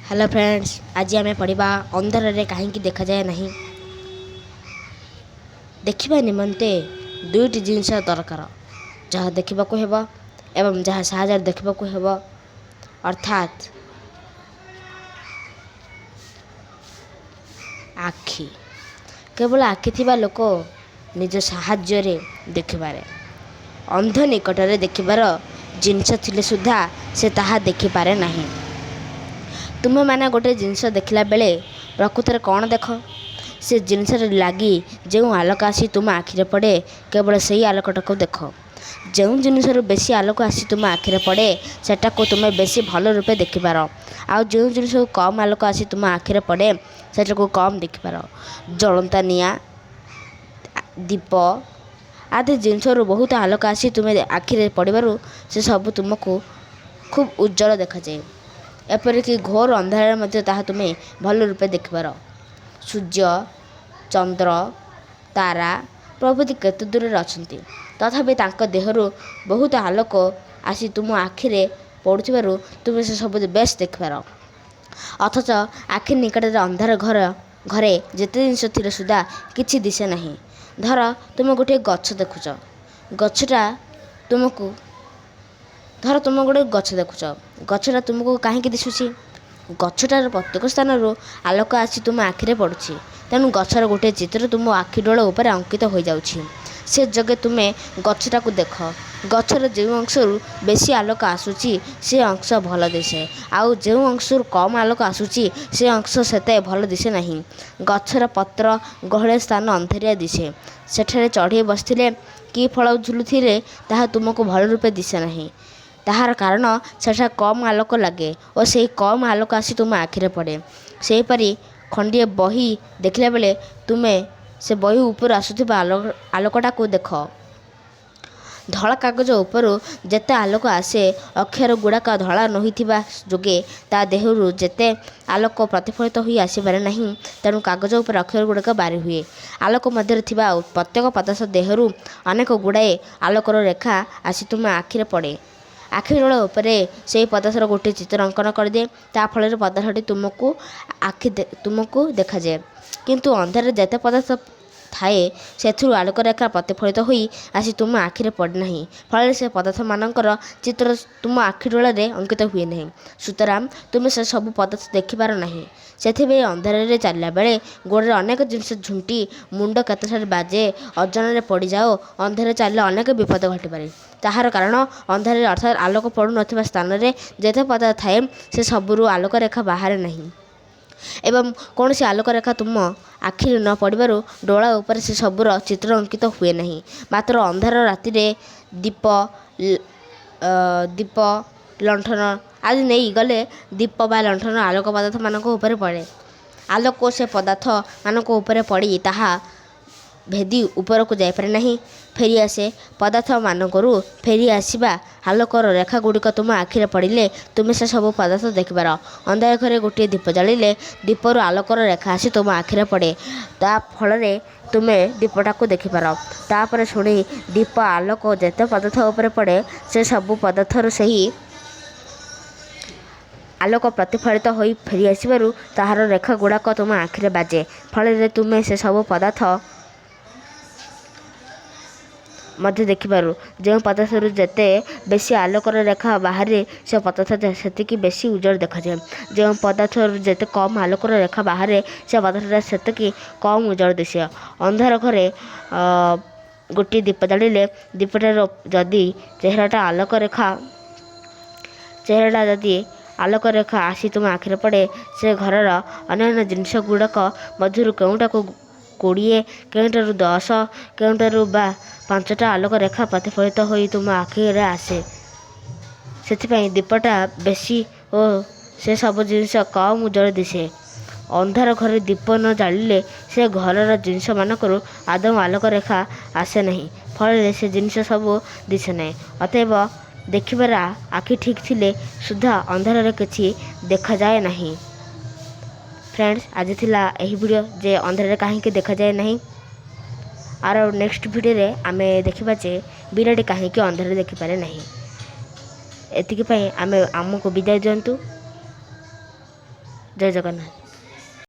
Hello friends, ଆଜି ଆମେ ପଢ଼ିବା ଅନ୍ଧାରରେ କାହିଁକି ଦେଖାଯାଏ ନାହିଁ। ଦେଖିବା ନିମନ୍ତେ ଦୁଇଟି ଜିନିଷ ଦରକାର, ଯାହା ଦେଖିବାକୁ ହେବ ଏବଂ ଯାହା ସାହାଯ୍ୟରେ ଦେଖିବାକୁ ହେବ, ଅର୍ଥାତ୍ ଆଖି। କେବଳ ଆଖି ଥିବା ଲୋକ ନିଜ ସାହାଯ୍ୟରେ ଦେଖିପାରେ। ଅନ୍ଧ ନିକଟରେ ଦେଖିବାର ଜିନିଷ ଥିଲେ ସୁଦ୍ଧା ସେ ତାହା ଦେଖିପାରେ ନାହିଁ। ତୁମେମାନେ ଗୋଟିଏ ଜିନିଷ ଦେଖିଲା ବେଳେ ପ୍ରକୃତରେ କ'ଣ ଦେଖ? ସେ ଜିନିଷରେ ଲାଗି ଯେଉଁ ଆଲୋକ ଆସି ତୁମ ଆଖିରେ ପଡ଼େ, କେବଳ ସେଇ ଆଲୋକଟାକୁ ଦେଖ। ଯେଉଁ ଜିନିଷରୁ ବେଶୀ ଆଲୋକ ଆସି ତୁମ ଆଖିରେ ପଡ଼େ, ସେଟାକୁ ତୁମେ ବେଶୀ ଭଲ ରୂପେ ଦେଖିପାର। ଆଉ ଯେଉଁ ଜିନିଷରୁ କମ୍ ଆଲୋକ ଆସି ତୁମ ଆଖିରେ ପଡ଼େ, ସେଟାକୁ କମ୍ ଦେଖିପାର। ଜଳନ୍ତା ନିଆଁ, ଦୀପ ଆଦି ଜିନିଷରୁ ବହୁତ ଆଲୋକ ଆସି ତୁମେ ଆଖିରେ ପଡ଼ିବାରୁ ସେ ସବୁ ତୁମକୁ ଖୁବ୍ ଉଜ୍ଜ୍ୱଳ ଦେଖାଯାଏ। ଏପରିକି ଘୋର ଅନ୍ଧାରରେ ମଧ୍ୟ ତାହା ତୁମେ ଭଲ ରୂପେ ଦେଖିପାର। ସୂର୍ଯ୍ୟ, ଚନ୍ଦ୍ର, ତାରା ପ୍ରଭୃତି କେତେ ଦୂରରେ ଅଛନ୍ତି, ତଥାପି ତାଙ୍କ ଦେହରୁ ବହୁତ ଆଲୋକ ଆସି ତୁମ ଆଖିରେ ପଡ଼ୁଥିବାରୁ ତୁମେ ସେ ସବୁ ବେଶ୍ ଦେଖିପାର। ଅଥଚ ଆଖି ନିକଟରେ ଅନ୍ଧାର ଘରେ ଯେତେ ଜିନିଷ ଥିଲେ ସୁଦ୍ଧା କିଛି ଦିଶେ ନାହିଁ। ଧର ତୁମେ ଗୋଟିଏ ଗଛ ଦେଖୁଛ, ଗଛଟା ତୁମକୁ ଧର ତୁମେ ଗୋଟେ ଗଛ ଦେଖୁଛ, ଗଛଟା ତୁମକୁ କାହିଁକି ଦିଶୁଛି? ଗଛଟାର ପ୍ରତ୍ୟେକ ସ୍ଥାନରୁ ଆଲୋକ ଆସି ତୁମ ଆଖିରେ ପଡ଼ୁଛି, ତେଣୁ ଗଛର ଗୋଟିଏ ଚିତ୍ର ତୁମ ଆଖି ଡୋଳ ଉପରେ ଅଙ୍କିତ ହୋଇଯାଉଛି। ସେ ଯୋଗେ ତୁମେ ଗଛଟାକୁ ଦେଖ। ଗଛର ଯେଉଁ ଅଂଶରୁ ବେଶୀ ଆଲୋକ ଆସୁଛି, ସେ ଅଂଶ ଭଲ ଦିଶେ, ଆଉ ଯେଉଁ ଅଂଶରୁ କମ୍ ଆଲୋକ ଆସୁଛି, ସେ ଅଂଶ ସେତେ ଭଲ ଦିଶେ ନାହିଁ। ଗଛର ପତ୍ର ଗହଳିଆ ସ୍ଥାନ ଅନ୍ଧାରିଆ ଦିଶେ। ସେଠାରେ ଚଢ଼େଇ ବସିଥିଲେ କି ଫଳ ଝୁଲୁଥିଲେ ତାହା ତୁମକୁ ଭଲ ରୂପେ ଦିଶେ ନାହିଁ। ତାହାର କାରଣ ସେଠାରେ କମ୍ ଆଲୋକ ଲାଗେ ଓ ସେହି କମ୍ ଆଲୋକ ଆସି ତୁମ ଆଖିରେ ପଡ଼େ। ସେହିପରି ଖଣ୍ଡିଏ ବହି ଦେଖିଲା ବେଳେ ତୁମେ ସେ ବହି ଉପରୁ ଆସୁଥିବା ଆଲୋକଟାକୁ ଦେଖ। ଧଳା କାଗଜ ଉପରୁ ଯେତେ ଆଲୋକ ଆସେ, ଅକ୍ଷର ଗୁଡ଼ାକ ଧଳା ନୋହିଥିବା ଯୋଗେ ତା ଦେହରୁ ଯେତେ ଆଲୋକ ପ୍ରତିଫଳିତ ହୋଇ ଆସିପାରେ ନାହିଁ, ତେଣୁ କାଗଜ ଉପରେ ଅକ୍ଷର ଗୁଡ଼ିକ ବାରି ହୁଏ। ଆଲୋକ ମଧ୍ୟରେ ଥିବା ପ୍ରତ୍ୟେକ ପଦାର୍ଥ ଦେହରୁ ଅନେକ ଗୁଡ଼ାଏ ଆଲୋକର ରେଖା ଆସି ତୁମ ଆଖିରେ ପଡ଼େ। ଆଖି ଡୋଳ ଉପରେ ସେହି ପଦାର୍ଥର ଗୋଟିଏ ଚିତ୍ର ଅଙ୍କନ କରିଦିଏ। ତା ଫଳରେ ପଦାର୍ଥଟି ତୁମକୁ ଦେଖାଯାଏ। କିନ୍ତୁ ଅନ୍ଧାରରେ ଯେତେ ପଦାର୍ଥ ଥାଏ, ସେଥିରୁ ଆଲୋକ ରେଖା ପ୍ରତିଫଳିତ ହୋଇ ଆସି ତୁମ ଆଖିରେ ପଡ଼େ ନାହିଁ। ଫଳରେ ସେ ପଦାର୍ଥମାନଙ୍କର ଚିତ୍ର ତୁମ ଆଖି ଡୋଳରେ ଅଙ୍କିତ ହୁଏ ନାହିଁ। ସୁତରାଂ ତୁମେ ସେ ସବୁ ପଦାର୍ଥ ଦେଖିପାର ନାହିଁ। ସେଥିପାଇଁ ଅନ୍ଧାରରେ ଚାଲିଲା ବେଳେ ଗୋଡ଼ରେ ଅନେକ ଜିନିଷ ଝୁଣ୍ଟି ମୁଣ୍ଡ କେତେଠାରେ ବାଜେ, ଅଜାଣରେ ପଡ଼ିଯାଅ। ଅନ୍ଧାରରେ ଚାଲିଲେ ଅନେକ ବିପଦ ଘଟିପାରେ। ତାହାର କାରଣ ଅନ୍ଧାରରେ, ଅର୍ଥାତ୍ ଆଲୋକ ପଡ଼ୁନଥିବା ସ୍ଥାନରେ ଯେତେ ପଦାର୍ଥ ଥାଏ, ସେ ସବୁରୁ ଆଲୋକ ରେଖା ବାହାରେ ନାହିଁ ଏବଂ କୌଣସି ଆଲୋକ ରେଖା ତୁମ ଆଖିରେ ନ ପଡ଼ିବାରୁ ଡୋଳ ଉପରେ ସେ ସବୁର ଚିତ୍ର ଅଙ୍କିତ ହୁଏ ନାହିଁ। ମାତ୍ର ଅନ୍ଧାର ରାତିରେ ଦୀପ, ଲଣ୍ଠନ ଆଦି ନେଇ ଗଲେ ଦୀପ ବା ଲଣ୍ଠନ ଆଲୋକ ପଦାର୍ଥମାନଙ୍କ ଉପରେ ପଡ଼େ। ଆଲୋକ ସେ ପଦାର୍ଥ ମାନଙ୍କ ଉପରେ ପଡ଼ି ତାହା ଭେଦି ଉପରକୁ ଯାଇପାରେ ନାହିଁ, ଫେରିଆସେ। ପଦାର୍ଥମାନଙ୍କରୁ ଫେରି ଆସିବା ଆଲୋକର ରେଖାଗୁଡ଼ିକ ତୁମ ଆଖିରେ ପଡ଼ିଲେ ତୁମେ ସେ ସବୁ ପଦାର୍ଥ ଦେଖିପାର। ଅନ୍ଧାର ଘରେ ଗୋଟିଏ ଦୀପ ଜାଳିଲେ ଦୀପରୁ ଆଲୋକର ରେଖା ଆସି ତୁମ ଆଖିରେ ପଡ଼େ। ତା ଫଳରେ ତୁମେ ଦୀପଟାକୁ ଦେଖିପାର। ତାପରେ ଶୁଣି ଦୀପ ଆଲୋକ ଯେତେ ପଦାର୍ଥ ଉପରେ ପଡ଼େ, ସେ ସବୁ ପଦାର୍ଥରୁ ସେହି ଆଲୋକ ପ୍ରତିଫଳିତ ହୋଇ ଫେରି ଆସିବାରୁ ତାହାର ରେଖା ଗୁଡ଼ାକ ତୁମ ଆଖିରେ ବାଜେ। ଫଳରେ ତୁମେ ସେ ସବୁ ପଦାର୍ଥ ମଧ୍ୟ ଦେଖିପାରୁ। ଯେଉଁ ପଦାର୍ଥରୁ ଯେତେ ବେଶୀ ଆଲୋକର ରେଖା ବାହାରେ, ସେ ପଦାର୍ଥ ସେତିକି ବେଶୀ ଉଜ୍ଜ୍ୱଳ ଦେଖାଯାଏ। ଯେଉଁ ପଦାର୍ଥରୁ ଯେତେ କମ୍ ଆଲୋକର ରେଖା ବାହାରେ, ସେ ପଦାର୍ଥଟା ସେତିକି କମ୍ ଉଜ୍ଜ୍ୱଳ ଦିଶେ। ଅନ୍ଧାର ଘରେ ଗୋଟିଏ ଦୀପ ଜାଳିଲେ ଦୀପଟାର ଯଦି ଚେହେରାଟା ଆଲୋକ ରେଖା ଚେହେରାଟା ଯଦି ଆଲୋକ ରେଖା ଆସି ତୁମ ଆଖିରେ ପଡ଼େ, ସେ ଘରର ଅନ୍ୟାନ୍ୟ ଜିନିଷ ଗୁଡ଼ାକ ମଧ୍ୟରୁ କେଉଁଟାକୁ 20, କେଉଁଟାରୁ 10, କେଉଁଟାରୁ ବା 5ଟା ଆଲୋକ ରେଖା ପ୍ରତିଫଳିତ ହୋଇ ତୁମ ଆଖିରେ ଆସେ। ସେଥିପାଇଁ ଦୀପଟା ବେଶୀ ଓ ସେ ସବୁ ଜିନିଷ କମ୍ ଉଜ୍ଜ୍ୱଳ ଦିଶେ। ଅନ୍ଧାର ଘରେ ଦୀପ ନ ଜାଳିଲେ ସେ ଘରର ଜିନିଷମାନଙ୍କରୁ ଆଦୌ ଆଲୋକ ରେଖା ଆସେ ନାହିଁ। ଫଳରେ ସେ ଜିନିଷ ସବୁ ଦିଶେ ନାହିଁ। ଅତଏବ ଦେଖିବାର ଆଖି ଠିକ୍ ଥିଲେ ସୁଦ୍ଧା ଅନ୍ଧାରରେ କିଛି ଦେଖାଯାଏ ନାହିଁ। ଫ୍ରେଣ୍ଡସ୍, ଆଜି ଥିଲା ଏହି ଭିଡ଼ିଓ ଯେ ଅନ୍ଧାରରେ କାହିଁକି ଦେଖାଯାଏ ନାହିଁ। ଆର ନେକ୍ସଟ ଭିଡ଼ିଓରେ ଆମେ ଦେଖିବା ଯେ ବିରାଡ଼ି କାହିଁକି ଅନ୍ଧାରରେ ଦେଖିପାରେ ନାହିଁ। ଏତିକି ପାଇଁ ଆମେ ଆମକୁ ବିଦାୟ ଦିଅନ୍ତୁ। ଜୟ ଜଗନ୍ନାଥ।